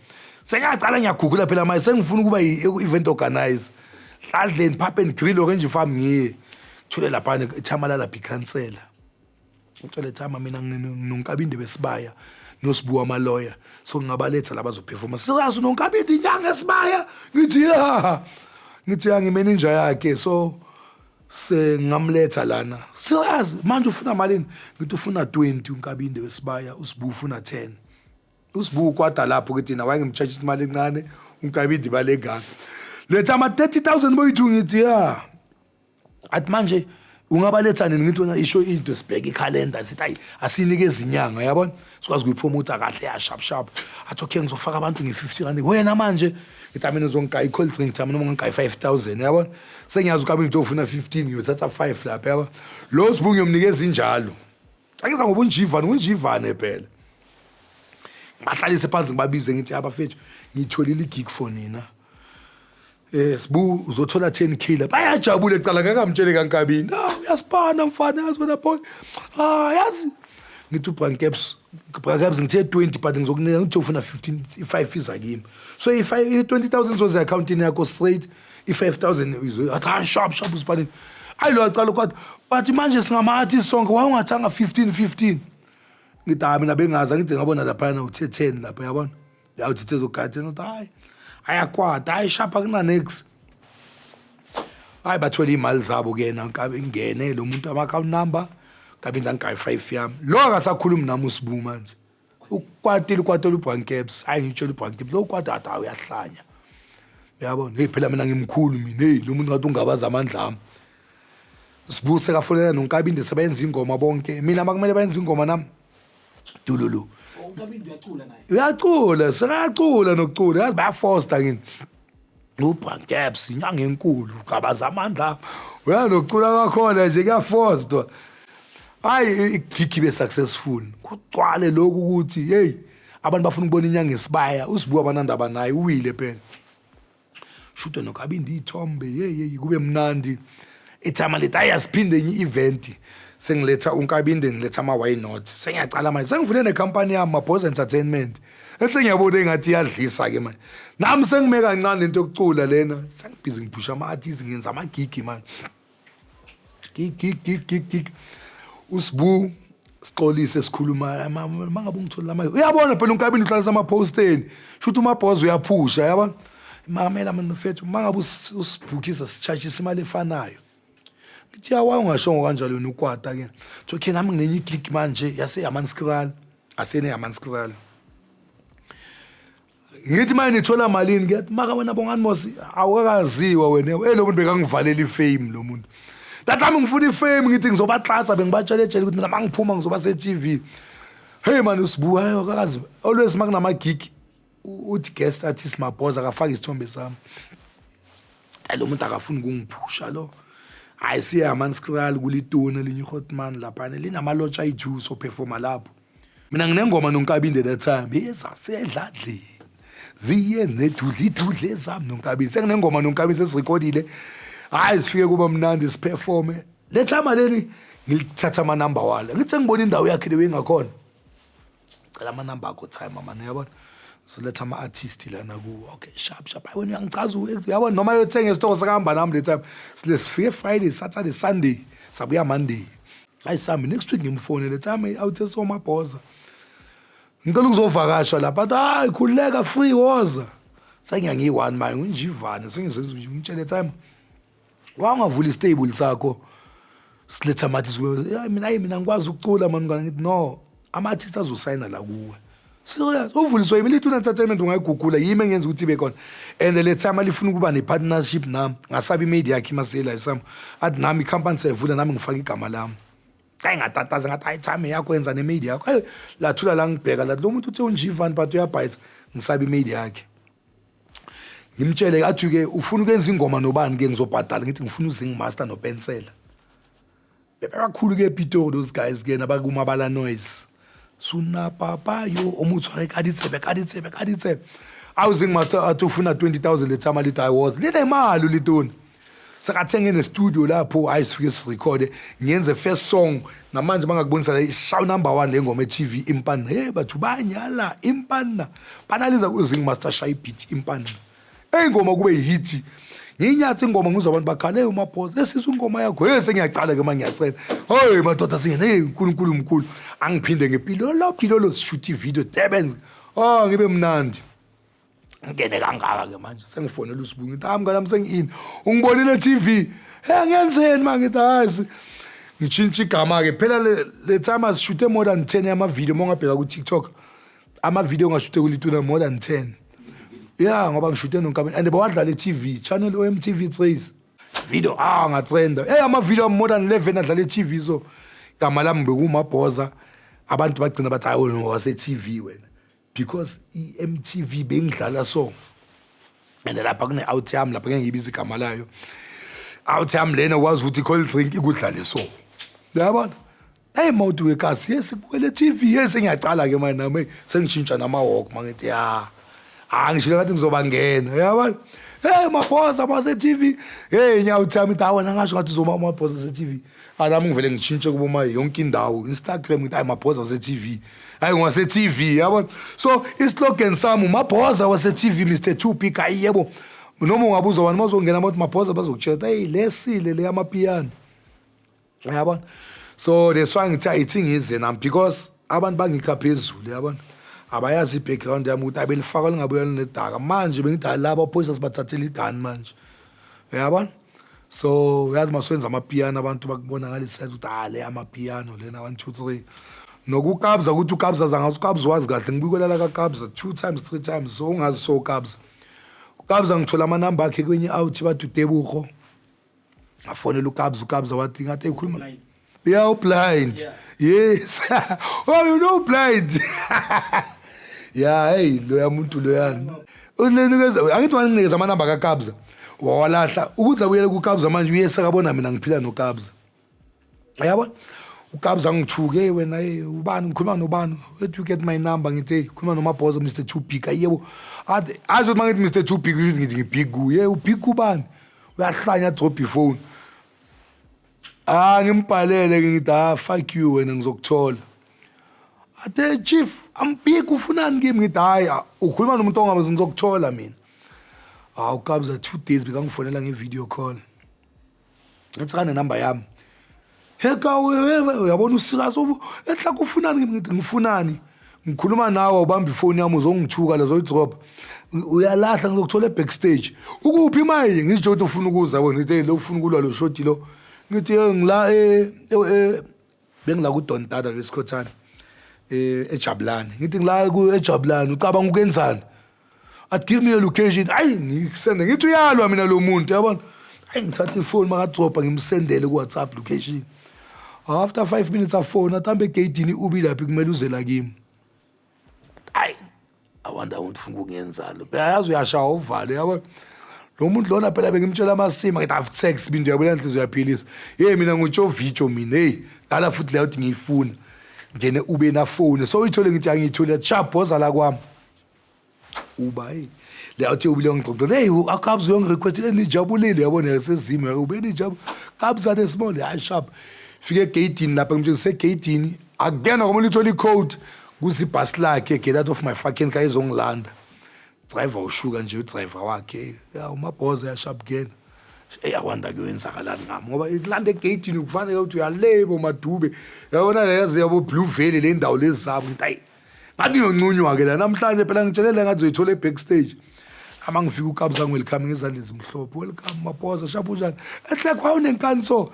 A: Sengiyacala ngiyagugula phela manje, sengifuna ukuba i-event organizer. Dladleni Pub and Grill, Orange Farm. Ngiye thule laphana ithama lalapha ikhansela. Ngitshele thama, mina nginoNkabinde besibaya noSibuwa amaloya, so ngingabaletha laba bazoperforma. Serious, unoNkabinde inyanga esibaya? Ngithi ya, ngithi ya, ngimeninja yakhe, so sengamletha lana. Serious, manje ufuna malini? Ngithi ufuna 20 uNkabinde wesibaya, uSibu ufuna 10. USibu kwada lapho ukuthi yena wayengimtshajisa imali encane, uNkabinde imali engaka. Letha ama 30,000 boyithu. Ngithi ya. Athi manje ungabaletha nini? Ngithi wena isho into, sibheke ikhalenda. Sithi hayi, asinikeze inyanga, yabona, sikwazi ukuyipromota kahle, ya, sharp sharp. Athi okay, ngizofaka abantu nge-50 rand. Wena manje, ngithi mina uzongigaya i-cold drink, thami noma ngigaya 5000, yabona. Sengiyazi ukabi ngithi ufuna 15, ngiyothatha 5 lapha, yabona. Lo Sibu ngiyomnikeza injalo, akiza ngoba unjivane, unjivane phela. Ngibahlalise phansi, ngibabize, ngithi abafethu, ngitholile igig for nina. Sibu uzothola 10K lapha. Bayajabula ecala, ngeke amtshele kaNkabini. Ah, uyasipana mfana, yazi wena boy. Ah, yazi. Ngithi uBrankeps, Brankeps ngithe 20 but ngizokunika, ngithi ufuna 15, i5 iza kimi. So i5 20000 zoze accountini yakho straight, i5000 izo. Athi ah, sharp sharp, usipanini. Ayi, lo aqala kwathi but manje singama-artist sonke, wawungathanga 15 15. Ngithi hayi, mina bengazi, ngithi ngabona lapha uthe 10 lapha, yabona. Yawuthi thezogade nothi hayi, ayakwata, hayi sharp, akuna next. Hayi, bathola iy'mali zabo kuyena nkabe ingene lo muntu ama-account number kabe ndangigayi 5 yami. Lo akasakhulumi nami uSibu manje, ukwatile, ukwatela uBrankeps. Hayi, ngitshela uBrankeps lo ukwata, athi hayi, uyahlanya, uyabona. Hey phela mina ngimkhulu mina. Hey, lo muntu ngathi ungabaza amandla ami. Sibu sekafonela noNkabinde, sebayenza ingoma bonke. Mina makumele bayenze ingoma nami dululu.
B: UNkabinde uyacula naye?
A: Uyacula, sekayacula nokucula, yazi bayafosta ngini. UBrankeps inyanga enkulu, ugabaza amandla, uyanokucula kwakhona nje, kuyafostwa. Hayi, igigi ibe successful, kugcwale lokhu ukuthi hey, abantu bafuna ukubona inyanga esibaya. USibuka abanandaba naye, uwile phela, shude noKabindi iy'thombe. Hey hey, kube mnandi ithama lethi. Hayi, asiphinde enye i-event. Sengiletha uNkabinde, ngiletha ama-Why Not. Sengiyacala manje, sengivule nekhampani yami, Mabhoza Entertainment. Ethi ngiyabona engathi iyadlisa-ke manje, nami sengime kancane lento yokucula lena. Sengibhizi ngiphusha ama-artist, ngenza amagigi manje, gig gig gig gig gig. USibu sixolise, sikhuluma mangabe ungitholela manje, uyabona phela uNkabini uhlalisa ama-posteni, shuthi uMabhoza uyaphusha, yabona. Mamela mani mfethu, mangabe usibhukisa, sitshajisa imali efanayo. Ngithi ya, why ungashongo kanjalo wena ukwata ke? So okay, nami nginenye igig manje yase Hammanskraal, asene Hammanskraal. Ngithi manje nithola malini? Ngiyathi maka wena Bongani mos awukakaziwa wena. Lo muntu bekangivalela ifame lo muntu. That time ngifuna ifame, ngithi ngizobatlatsa, bengibatshele tshele ukuthi mina mangiphuma ngizoba se-TV. Hey man, usibu hayi akakazi. Always makunama gig uthi guest artist Mabhoza, akafaki isithombe sami. Lo muntu akafuni ukungiphusha lo. Hayi, siye Hammanskraal kulituna linye ihotman laphana linamalotsha ayi-2, so performa lapho. Mina nginengoma noNkabinde that time, yezasedladleni ziye nedudla idudla ezami noNkabinde, senginengoma noNkabinde sesirekhodile. Hayi, sifike kuba mnandi, siperforme. Le time leli ngilithatha amanamba wala, ngithi sengibona indawo yakhe leyo engakhona, cela amanamba akho time mama, yabona, soletha ama-artist lana kuwo. Okay, sharp sharp. Hayi wena uyangichaza, uyabona, noma yothenga esitoko sakahamba nami le time. Sile sifike Friday, Saturday, Sunday, sabuya Monday. Hayi sami next week ngimfonele, time awuthe soMabhoza, ngicela ukuzovakasha lapha. Athi hayi, khululeka, free, woza. Sengiyangiyi-one manje nginjivane, sengimtshele, time wangavula istable sakho siletha ama-artist. Ya mina, hayi mina ngikwazi ukucula mani mngane. Ngithi no, ama-artist azosayina la kuwe. Serious, uvuliswa yimi Lituna Entertainment, ungayigugula, yimi engenza ukuthi ibe khona. And le time alifuna ukuba ne-partnership nami, ngasabi imedia yakhe imasela isam, athi nami ikhampani siyayivula, nami ngifake igama lami. Hayi, ngatataza, ngathi hayi, time yakho yenza nemedia yakho. Hayi, lathula la, ngibheka lathi lo muntu uthe unjivani but uyabhayisa, ngisabi imedia yakhe. Ngimtshele, athi-ke ufuna ukwenza ingoma nobani ke, ngizobhadala. Ngithi ngifuna uZing Master noPensela, bebakhulu ke ePitori those guys ke, nabakumabala noise suna papa yo o mo tshware ka ditsebe, ka ditsebe, ka ditsebe. Awuzing Master athi ufuna 20,000 lethama, lithi I was linemali ulitoni, sekathenge nestudio lapho. Hayi, sifike sirekhode, ngiyenze first song. Namanje bangakubonisa la ishaw number 1 le ngoma e-TV, Impanna. Hey bathu banyala Impanna, banaliza uZing Master shaya ibeat Impanna. Hey, ingoma kube hit. Nginyathi ingoma, ngizwa abantu bakhala, hey uMabhoza, esizwe ingoma yakho. Hey, sengiyaqala ke manje, ngiyacela. Hey madoda, singene, hey uNkulunkulu mkhulu. Angiphinde ngepilolo pilolo, sishoot ivideo Durban. Oh, ngibe mnandi. Ngene kangaka ke manje, sengifonela uSibu, ngithi hayi mngani wami, sengi-in, ungibonile TV. Hey, ngiyenzeni ma? Ngithi hayi, ngitshintshe igama ke phela. Le time asishuthe more than 10 yama-video. Uma ungabheka ku-TikTok, ama-video ongashuthe kulituna more than 10, ya, ngoba ngishuthe noNkabini and bawadlala e-TV channel OMTV Trace video. Ah, ngatrenda. Hey, ama-video more than 11 adlala e-TV. So igama lami bekuMabhoza, abantu bagcina bathi hayi wena wase-TV wena, because i-MTV bengidlala. So and lapha kune-out yami lapha, ngeke ngibize igama layo out yami lena, wazi ukuthi i-cold drink ikudlale. So uyabona, hey mawuthi wekasi, yes, sibukele TV. Yes, sengiyaqala ke manje nami, sengishintsha nama-walk mangithi ya, ah, ngishilo ngathi ngizoba ngena, uyabona. Hey Mabhoza base TV, hey nyawo thami, ithi wena ngasho ngathi uzoba uMabhoza se TV. Alami ngivele ngitshintshe kubo yonke indawo, Instagram, ngithi hayi Mabhoza wase TV, hayi ngwase TV, yabona. So islogan sami uMabhoza wase TV, Mr 2 Big. Hayi yebo, noma ungabuza wena mawuzongena bathi Mabhoza, bazokutshela hey lesile le amapiano, uyabona. So that's why ngithi ayithi ngize nami, because abantu bangikha phezulu, yabona, abayazi i-background yami ukuthi abelifaka lingabuya linedaka. Manje bengithi hayi, laba phoyisa sibathathela igani manje, uyabona. So uyazi maswenza amapiano, abantu bakubona ngale side ukuthi ah, le amapiano lena, 1 2 3. NokuKabza, ukuthi uKabza zangathi uKabza wazi kahle, ngibukelala kaKabza two times, three times. So ungazi, so uKabza, uKabza ngithola amanamba akhe kwenye out, bathi uTebugo. Ngafonela uKabza, uKabza wathi ngathi ekhuluma. Yeah, blind. Yes. Oh, you know blind. Yeah, hey, loya muntu loyana. Ulenikeza, angithi wanginikeza amanamba kaKabza. Wawalahla ukuthi abuyele kuKabza manje, uye sekabona mina ngiphila noKabza. Uyabona? uKabza ngithuke, hey wena, hey ubani, ngikhuluma nobani? Where do you get my number? Ngithi hey, khuluma noMabhoza, Mr Too Big. Ayebo. Athi azi ukuthi mangithi Mr Too Big, ngithi ngibig kuye. Ubig kubani? Uyahlanya, drop ifone. Ah, ngimbhalele ke, ngithi ah, fuck you wena, ngizokuthola. Athe chief, I'm big, ufunani kimi? Ngithi hayi, ukhuluma nomuntu ongabazi, ngizokuthola mina. Ah, uKabza 2 days bekangifonela nge-video call. Ngithi kane number yami. Heka uyabona usikazi enhla, ufunani kimi? Ngithi ngifunani? Ngikhuluma nawe ubamba ifoni yami, uzongithuka lezo drop. Uyalahla, ngizokuthola e backstage. Ukuphi manje? Ngizitsho ukuthi ufuna ukuza wena, ngithi lo ufuna ukulwa lo shoti lo. Ngithi ngila bengila ku Don Dada lesikhothana eJabulani. Ngithi ngila ku eJabulani, ucabanga ukwenzani? Athi, "Give me a location." Ayi, ngikusende. Ngithi uyalwa mina lo muntu, yabona. Ayi, ngithatha ifoni makadropa, ngimsendele ku WhatsApp location. After 5 minutes afone, athi hambe egeyidini, ubi laphi, kumele uze la kimi. Ayi, I wonder ukuthi ufuna ukungenzani. Phela yazi uyashaya uvalo, yabona. Lo muntu lona phela bengimtshela amasima, ngithi have sex bintu, yabona, inhliziyo uyaphilisa. Hey, mina ngutshovicho mina, hey, dala futhi leyo ukuthi ngiyifuna. Ngene ube na phone. So uyithole, ngithi angiyithole, sharp, boza la kwami. Uba hey, le athi ubile ngixoxela, hey, akabzi uyongirequest, nijabulile, yabona, yasezimo ube nijabule kabza ne small. Hayi, sharp, fike egeyidini lapha, ngimtshela segeyidini akuyena ngoba uthola i-code kuzibhasi lakhe, "Get out of my fucking car," izongilanda. Driver ushuka nje udriver wakhe, ya uMabhoza, ya sharp, kuyena. Hey, akwanda kuyoyenzakalani ngami ngoba ilanda egeyidini kufanele ukuthi uyalebo madube, yabona, yazi yabo Blue Valley, le ndawo lezi zabo. Ngithi hayi, ngathi ngiyoncunywa-ke la namhlanje phela, ngitshelele ngathi uzoyithola e-backstage. Ama ngifika, uKabza welcome ngezandla ezimhlophe, "Welcome Mabhoza, sharp, unjani?" Ehle kwawunenkani, so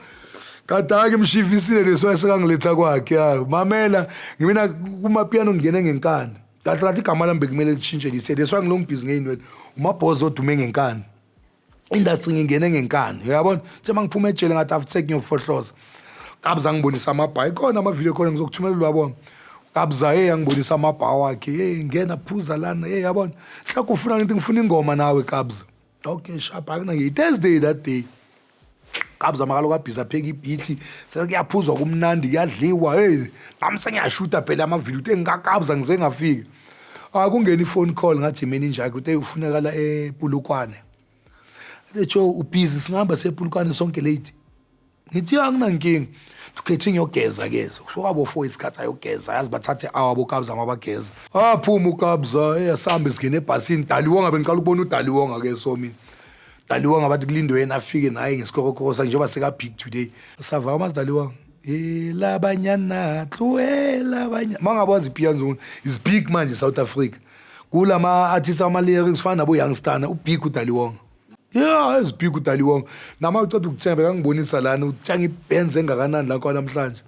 A: kade ngimshivisile leso esekangiletha kwakhe. Ya mamela, ngimina kumapiano ngingene ngenkani kahle kahle, igama lami bekumele lishintshe lise leswa ngilo ngibhizi ngeyinwele, uMabhoza odume ngenkani, industry ngingene ngenkani, uyabona. Nje mangiphuma ejele ngathi after ngiyofohloza. Kabza ngibonisa amabhayi khona, amavidiyo khona, ngizokuthumela, uyabona. Kabza, hey, angibonisa amabha wakhe, hey, ngena phuza lana, hey, yabona, mhlawumbe ufuna ngithi ngifuna ingoma nawe Kabza. Okay, sharp, akuna Thursday that day. Kabza makalo kabhiza apheka ibhithi, sekuyaphuzwa, kumnandi, kuyadliwa. Hey, nami sengiyashuta phela amavidiyo ukuthi engikakabza ngize ngafika. Akungena i-phone call, ngathi manager yakhe uthe ufunekala ePulukwane. Lecho ubhizi, singahamba sePulukwane sonke late. Ngithi anginankinga, ukhethe ngiyogeza ke, so kwabo 4 isikhathi ayogeza, yazi bathathe awabo Kabza mabageza. Aphuma uKabza, hey, asambe singene ebhasini. Daliwonga, bengicala ukubona uDaliwonga ke, so mina Daliwonga bathi kulindwe yena afike naye ngesikorokoro sakhe njengoba seka big today. Sava mazi Daliwonga, elabanyana tluela banyana mangabazi ipiano is big manje South Africa, kulama artists ama lyrics fana nabo Youngstar, ubig uDaliwonga. Yeah, is big uDaliwonga. Nama uceda ukuthenga, bekangibonisa lana uthenga iBenz engakanani la kwa namhlanje.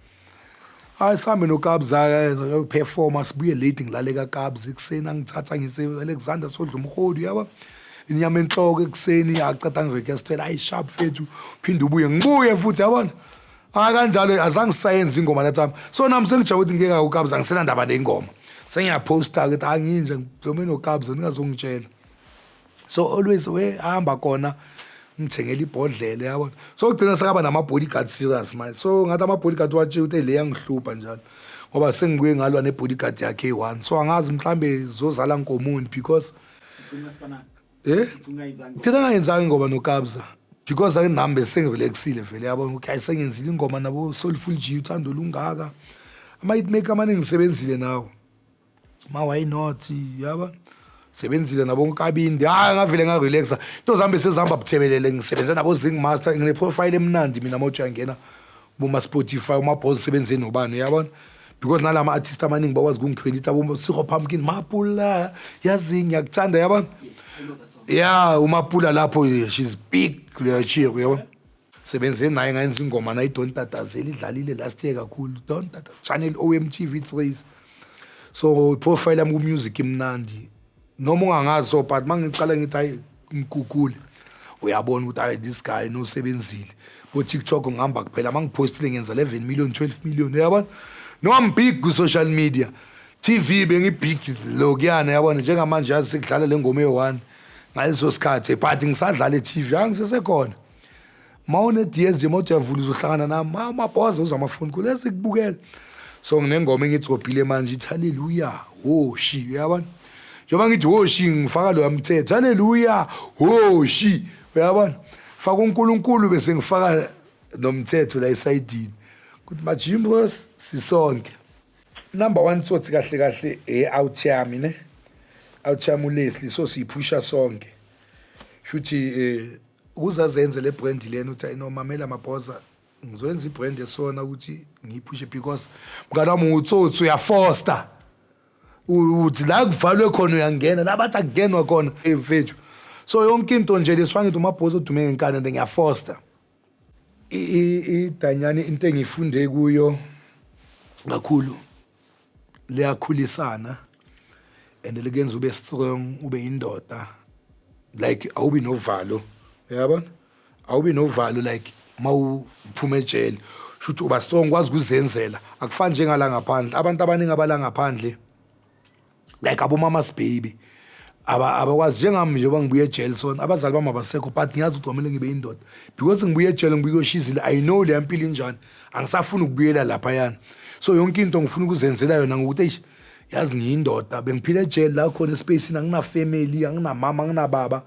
A: Hayi, sihambe noKabza performer, sibuye late, ngilale kaKabza ekuseni, angithatha ngise Alexander, sodla umholi, yabo, inyama enhloko ekuseni, aceda ngirequestela, ayi sharp fethu, phinde ubuye, ngibuye futhi, yabona. Hayi, kanjalo azange sisayenza ingoma lathami, so nami sengijabula ukuthi ngeke uKabza, ngisenandaba nengoma, sengiyaposta ukuthi anginje ngidome noKabza, ningazongitshela. So always we hamba kona ngithengela ibhodlela, yabona. So ugcina sekaba nama-bodyguard serious manje, so ngathi ama-bodyguard watshiya ukuthi le yangihlupha njalo ngoba sengibuye ngalwa ne-bodyguard yakhe eyi-one, so angazi mhlambe zozala nkomoni because
B: Ugcina sifana.
A: Eh.
B: Ungayenzanga.
A: Thina ngayenzanga ingoma noKabza because ake nami besengirelaxile vele, yabona, ukuthi hayi, sengenzile ingoma nabo Soulful G, uthando lungaka, ama-hitmaker amaningi ngisebenzile nawo, ma why not, yabo, sebenzile nabo Nkabindi. Hayi, ngavele ngarelaxa, into zami besezihamba buthebelele, ngisebenze nabo Zing Master, ngine profile emnandi mina. Mawuthi uyangena boma Spotify, uMabhoza sebenze nobani, uyabona, because nalama artist amaningi bakwazi ukungicredita, bo Siko Pumpkin, Mapula, yazi ngiyakuthanda, yabona.
B: Yes, I know that song.
A: Yeah, uMapula lapho, she's big leyo chick, uyabona, sebenze naye, ngayenza ingoma naye, Don Tatazela, idlalile last year kakhulu, Don Tata channel OMTV 3. So iprofile yami ku music imnandi noma ungangazi, so but mangiqala ngithi hayi, ngigugule, uyabona ukuthi hayi, this guy nosebenzile. Ku TikTok ngihamba kuphela, mangipostile ngenza 11 million, 12 million, uyabona, no, I'm big ku social media. TV bengibig lokuyana, yabona, njengamanje yazi sekudlala le ngoma eyi-1 ngaleso sikhathi, but ngisadlala e-TV, angisesekhona. Ma une-DS nje, mawuthi uyavula, uzohlangana nami, ma Mabhoza uza amafoni khulu esikubukela. So nginengoma engidrobhile manje, ithi haleluya hoshi, uyabona, njengoba ngithi hoshi ngifaka loya mthetho, haleluya hoshi, uyabona, faka uNkulunkulu bese ngifaka nomthetho la esayidini ukuthi majimbros sisonke. Number one tsotsi kahle kahle e-out yami ne out yami uLeslie, so siyiphusha sonke shuthi ukuze azenze le brand lena, uthi no, mamela Mabhoza, ngizoyenza ibrand esona ukuthi ngiyiphushe because mngani wami utsotsi, uyafoster, uthi la kuvalwe khona uyangena, la bathi akugenwa khona mfethu. So yonke into nje leswa ngithi uMabhoza odume ngenkani and ngiyafoster. Idanyane, into engifunde kuyo kakhulu, liyakhulisana and likuyenza ube strong, ube indoda, like awubi novalo, uyabona, awubi novalo. Like mawuphuma ejele, shuthi uba strong, kwazi ukuzenzela. Akufani njengala ngaphandle. Abantu abaningi abala ngaphandle, like abomama's baby, abakwazi njengami. Njengoba ngibuye ejele sona, abazali bami abasekho, but ngiyazi ukuthi kwamele ngibe indoda because ngibuye ejele, ngibuye koshizile. I know leya mpilo injani, angisafuni ukubuyela laphayana. So yonke into ngifuna ukuzenzela yona ngokuthi, eish, yazi ngiyindoda, bengiphila ejele la khona espacini, anginafamily, anginamama, anginababa,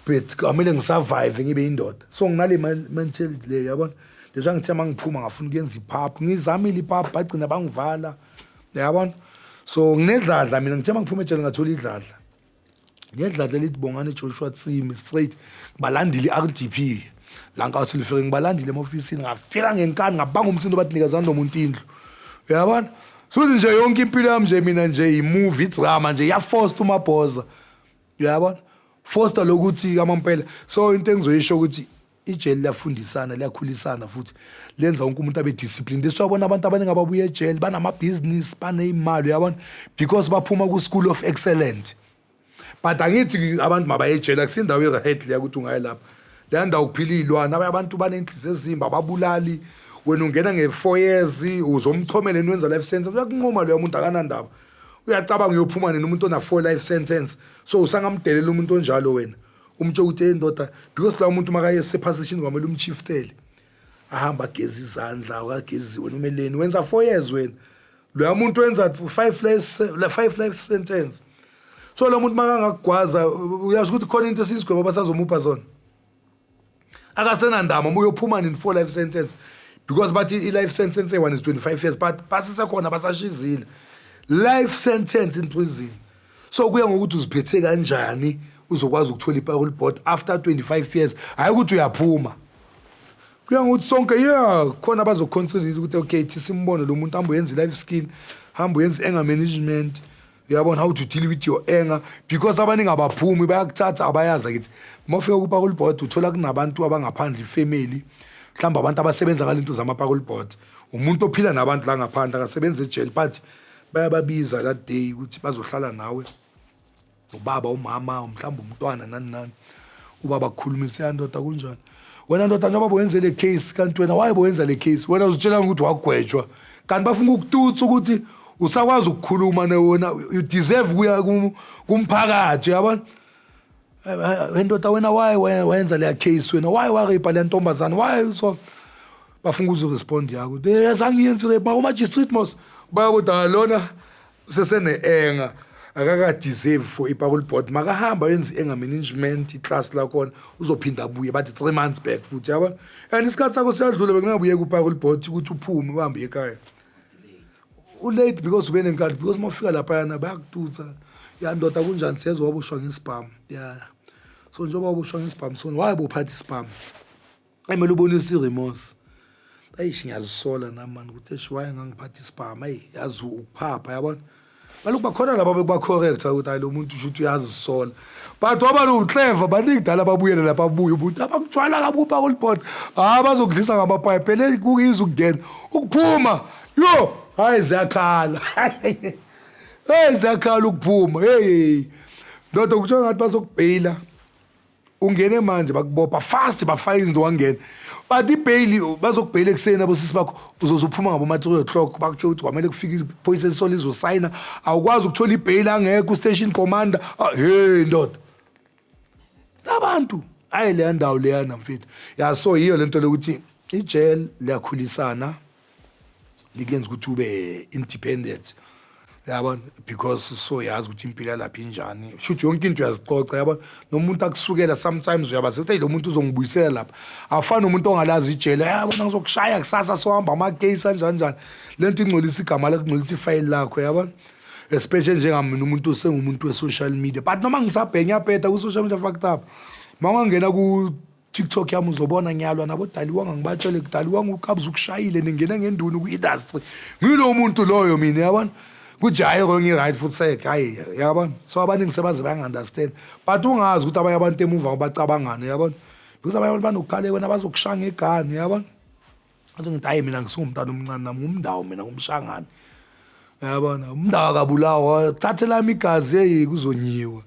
A: but kwamele ngisurvive, ngibe indoda. So nginale mentality leyo, yabona. Leswa ngithe uma ngiphuma ngafuna ukuyenza ipub, ngizamile ipub, bagcina bangivala, yabona. So nginedladla mina. Ngithe uma ngiphuma ejele ngathola idladla, ngedladla elithi Bongani Joshua Tsimi straight. Ngibalandile i-RDP la nkathi lifike, ngibalandile ema-ofisini, ngafika ngenkani, ngabanga umsindo, bathi nikezani lo muntu indlu, uyabona. Suthi nje yonke impilo yami nje mina nje i-movie, idrama nje iyafosta umabhoza, uyabona, foster lokuthi amampela. So into engizoyisho ukuthi ijele liyafundisana, liyakhulisana, futhi lenza wonke umuntu abe disciplined. Esiyabona abantu abaningi ababuya ejele banamabhizinisi, baneyimali, uyabona, because baphuma ku-school of excellent. But angithi abantu mabaye ejele, akusindawo i-right leya ukuthi ungaye lapha. Leya ndawo kuphila iy'lwane, abanye abantu baney'nhliziyo ezimbi, ababulali. Wena ungena nge-4 years, uzomchomela wenza life sentence, uyakunquma loyo muntu, akanandaba. Uyacabanga uyophuma nini umuntu ona-four life sentence? So usangamdelela umuntu onjalo wena, umtsho ukuthi, "Hey ndoda," because loya muntu makaye sephasishini kwamele umchiftele, ahamba ageze izandla, akagezi, wena umeleni wenza 4 years, wena loya muntu wenza five life sentence. So lo muntu makangakugwaza, uyasho ukuthi khona into esiyisigwebo abasazomupha sona, akasenandaba uma uyophuma nini four life sentence, because bathi i-life sentence eyi-one is 25 years, but basisekhona basashizile life sentence in prison. So kuya ngokuthi uziphethe kanjani, uzokwazi ukuthola i-parole board after 25 years. Hhayi ukuthi uyaphuma, kuya ngokuthi sonke, yeah, khona bazoconsider ukuthi okay, thi simbone lo muntu, hambe uyenza i-life skill, hambe uyenza i-anger management, uyabona, how to deal with your anger, because abaningi abaphumi, bayakuthatha, abayazi akithi. Uma ufika ku-parole board uthola kunabantu abangaphandle, ifamily, mhlawumbe abantu abasebenza ngalento zama-parole board, umuntu ophila nabantu la ngaphandle, akasebenzi ejele, but bayababiza that day ukuthi bazohlala nawe, ubaba, umama, mhlawumbe umntwana, nani nani. Ubaba kukhulumisa, "Ya ndoda, kunjani wena ndoda, njengoba bowenze le case, kanti wena waye bowenza le case, wena uzitshela ukuthi wagwetshwa, kanti bafuna ukukututsa ukuthi usakwazi ukukhuluma ne wena you deserve kuya kumphakathi, uyabona. Wendoda wena, why wenza leya case wena? Why warape le ntombazane? Why?" So bafuna ukuze respond yakho, "Azange ngiyenze rape." Uma-magistrate mos bayakuthi lona sesene-anger, akaka-deserve for i-parole board, makahamba yenze i-anger management iclass lakhona, uzophinda abuye. Bathi 3 months back futhi, yabona, and isikhathi sakho siyadlula, bekungabuye ku-parole board ukuthi uphume uhambe ekhaya. Ulate because ube nenkani, because uma ufika laphayana bayakututsa. "Ya ndoda, kunjani? Siyezwa waboshwa ngesibhamu. Ya, so njengoba waboshwa ngesibhamu, so why bophatha isibhamu?" Emele ubonise i-remorse. "Ayish, ngiyazisola nami mani ukuthi eish, why ngangiphatha isibhamu? Eyi, yazi ukuphapha," yabona. Balokhu bakhona laba bekuba-correct ukuthi hayi, lo muntu usho ukuthi uyazisola, but waba nokuclever. Baningi dala babuyele lapha, abuye umuntu abakujwayela kabi ku-parole board, hayi, bazokudlisa ngamapayipi phela. Kuyiza ukungena, ukuphuma, yo, hayi, ziyakhala, hey, ziyakhala ukuphuma. Hey ndoda, kuthiwa ngathi bazokubheyila, ungene manje, bakubopha fast, bafaka izinto, wangena, but ibheyili bazokubheyila ekuseni abosisi bakho, uzoze uphuma ngabo ma-3 o'clock. Bakutshela ukuthi kwamele kufike iphoyisa elisola lizosayina, awukwazi ukuthola ibheyili angekho ustation commander. Ah, hey ndoda, abantu, hayi, leya ndawo leyana mfethu. Ya, so yiyo lento lokuthi ijele liyakhulisana, likuyenza ukuthi ube independent, yabona, because so yazi ukuthi impilo yalapha injani, shuthi yonke into uyazicoca, yabona. Nomuntu akusukela sometimes uyabazi ukuthi, "Hey, lo muntu uzongibuyisela lapha." Awufani nomuntu ongalazi ijele, yabona, "Ngizokushaya kusasa, sohamba ama-case anjani njani." Lento ingcolisa igama lakho, ingcolisa ifayili lakho, yabona, especially njengamina umuntu osengumuntu we-social media. But noma ngisabhenya, ngiyabheda ku-social media, fucked up. Ma ungangena ku-TikTok yami uzobona ngiyalwa nabo Daliwanga, ngibatshele, "Daliwanga, ukabza ukushayile, ningene ngenduni ku-industry." Ngilo muntu loyo mina, yabona, kuthi hayi, wrong, i-right futhi sek, hayi, yabona. So abaningi sebaze bayangi-understand, but ungazi ukuthi abanye abantu emuva bacabangani, yabona, because abanye abantu banokukhala wena bazokushaya ngegani, yabona. Athi ngithi hayi mina ngisungumntana omncane nami ngumndawo mina ngumshangane. Uyabona umndawo akabulawa thathe lami igazi hey kuzonyiwa.